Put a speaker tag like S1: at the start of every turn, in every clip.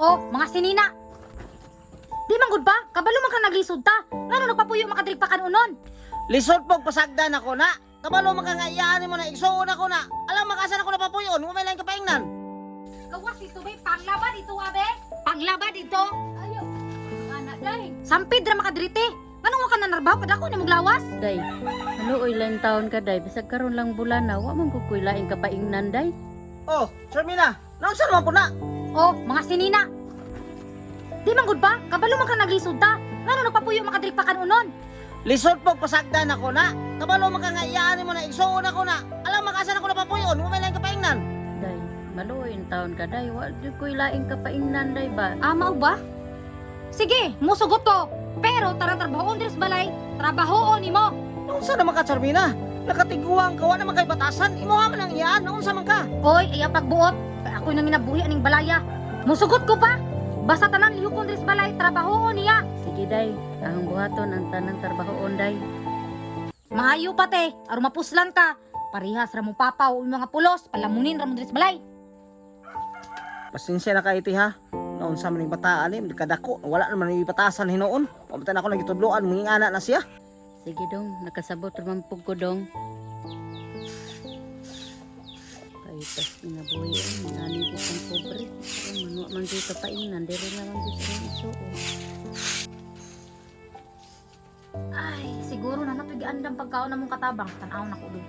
S1: Oh, mga sinina. Di man gud ba? Kabalo man ka naglisod ta. Ngano nagpapuyo makadiri pa kanunon?
S2: Lisod pog pasagdan ako na. Kabalo man ka nga iyaan mo na igsuon ako na. Alam makasan ako napapuyon, mo may lain kapaingnan.
S1: Gawas dito be, panglaba dito abe. Panglaba dito.
S3: Ayo, anak day.
S1: Sampid ra makadrite. Nganong wa ka nanarbaho kadako ni mong lawas?
S3: Day, maluoy lang taon ka day, bisag karon lang bulan na, wa man gud ko'y laing kapaingnan day.
S2: Oh, Shermina, naunsa naman po na?
S1: Oh, mga sinina. Di man gud ba? Kabalo man ka naglisod ta. Ngano nagpapuyo makadiri pa kanunon?
S2: Lisod pog pasagdan ako na. Kabalo man ka nga iyaan mo na igsuon ako na. Alam makasan ako napapuyon, mo may lain kapaingnan.
S3: Day, maluoy ang taon ka day, wa jud ko'y laing kapaingnan day ba.
S1: Ah, mao ba? Sige, musugot ko. Pero tara trabahoon diri sa balay, trabahoon nimo.
S2: Naunsa naman ka, Charmina? Nakatiguang ka, wa naman kay batasan. Imuha man ang iyaan, naunsa man ka?
S1: Oy, ayaw pagbuot. Kay ako'y nanginabuhi aning balaya. Musugot ko pa. Basta tanan lihukon diri sa balay, trabahoon niya.
S3: Sige day, ahong buhaton ang tanang trabahoon day.
S1: Maayo pa te, aron mapuslan ka. Parihas ra mo papa o mga pulos, palamunin ra mo diri sa balay.
S2: Pasensya na kay iti ha. Naunsa man yung bataan eh, kadako. Wala naman yung batasan hinuon. Pamatan ako nagitudloan, munging ana na siya.
S3: Sige dong, nakasabot raman pug ko dong. Paitas inabuhi ang nani ko kang pobre. Ay, manwa man dito paingnan, diri na lang gusto ng isuon.
S1: Ay, siguro na nato'y giandam pagkaon na mong katabang. Tanaw na ko be.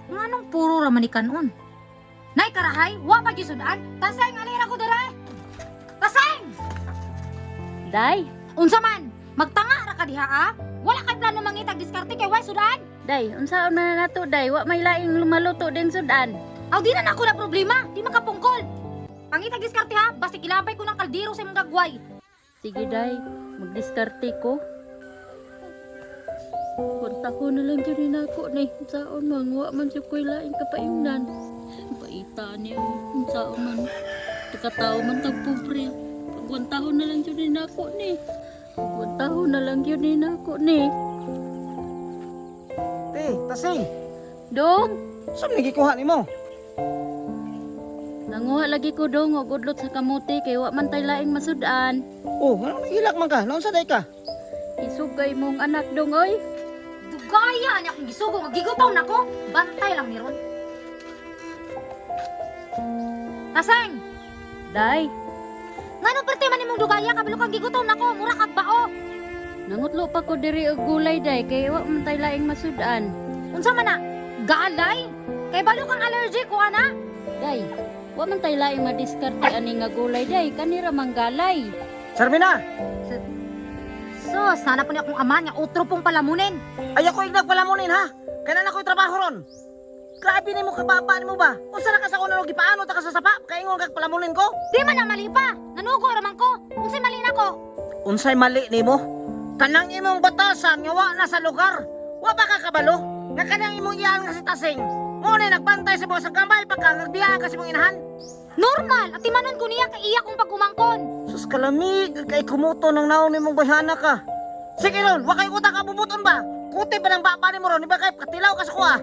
S1: Nganong puro ra man ni kanon? Nay karahay, wa pa gisudan. Taseng alira ko dere. Taseng!
S3: Day,
S1: Unsa man? Magtanga ra ka diha ah? Wala kay plano mangitag diskarte kay way sudan.
S3: Day, unsaon na nato day, wa may laing lumaluto din sudan.
S1: Aw di na nako na problema, di makapungkol. Pangitag diskarte ha, basta gilabay ko ng kaldero sa imong gagway.
S3: Sige day, magdiskarte ko. Kunta ko na lang dyan ako ni. Unsaon man, wa man siya ko'y laing kapaingnan. Paita niya, unsaon man. Takatao man tag pobre. Pagwantaho na lang dyan ako ni. Pagwantaho na lang dyan ako ni.
S2: Te, tasing,
S3: Dong,
S2: saan nagikuha ni mo?
S3: nanguha lagi ko dong og udlot sa kamote kay wa man tay laing masudan.
S2: Oh, ano nagilak man ka? Naunsa day ka?
S3: Isugay mong anak dong oy.
S1: Dugaya niya akong gisugo nga gigutaw nako. Bantay lang ni ron. Taseng,
S3: Day,
S1: ngano perte man imong dugaya kabalo kang gigutaw nako, mura kag bao.
S3: nangutlo pa ko diri og gulay day kay wa man tay laing masudan.
S1: Unsa man na? Galay? Kay balo kang allergic ko ana.
S3: Day, wa man tay laing madiskarte ani nga gulay day, kanira manggalay.
S2: Charmina,
S1: So, sana po ni akong ama nga utro pong palamunin.
S2: ay ako ignagpalamunin ha. Kaya na ako'y trabaho ron. Grabe nimo kababa nimo ba? Unsa na ka sa kuno gipaano ta ka sa sapa? Kaingon kag palamunin ko?
S1: Di man na mali pa. Nanugo ra man ko. Unsay mali nako?
S2: Unsay mali nimo? Kanang imong batasan nga wa na sa lugar. Wa ba ka kabalo? Nga kanang imong iyaan nga si Tasing. Mo na nagbantay sa mga sa gamay pagka nagbiya ka sa imong inahan.
S1: Normal, atimanon ko niya kay iya kong pagumangkon.
S2: Sus kalamig kay kumuto ng naon nimong bayhana ka. Sige ron, wa kay utak ka bubuton ba? Kuti pa ng baba nimo ron, iba kay katilaw ka sa kuha.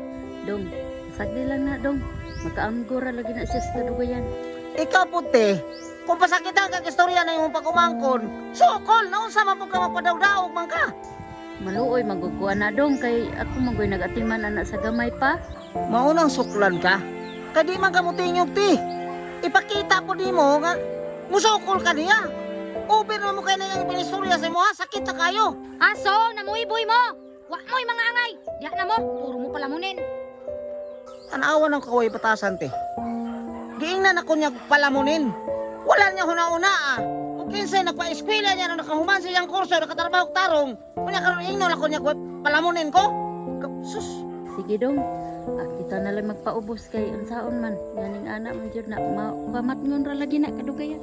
S3: Dong, sagdi lang na dong. Makaamgora lagi na siya sa kadugayan.
S2: Ikaw puti, kung pasakitan kag istorya na imong pagumangkon, sukol naunsa man pud ka magpadawdaog man ka.
S3: Maluoy magukuha na dong kay ako magoy nagatiman ana sa gamay pa.
S2: Maunang suklan ka. Kay di man ka motingog ti. Ipakita po nimo nga musukol ka niya. Uber naman mo kay na yung pinistorya sa imo ha, sakit na kayo.
S1: Aso, namuiboy mo. Wa mo'y mga angay. Diha na mo, puro mo palamunin.
S2: Tanawa ng kaway batasan te. Giingnan ako niya palamunin. Wala niya huna-una ah. O kinsay nagpa-eskwela niya nung nakahuman sa iyang kurso, nakatrabaho tarong. Unya karon ingnon ako niya palamunin ko. Sus,
S3: Sige dong. Ah, kita na lang magpaubos kay unsaon man. Ganing ana man jud na pamatngon ra lagi na kadugayan.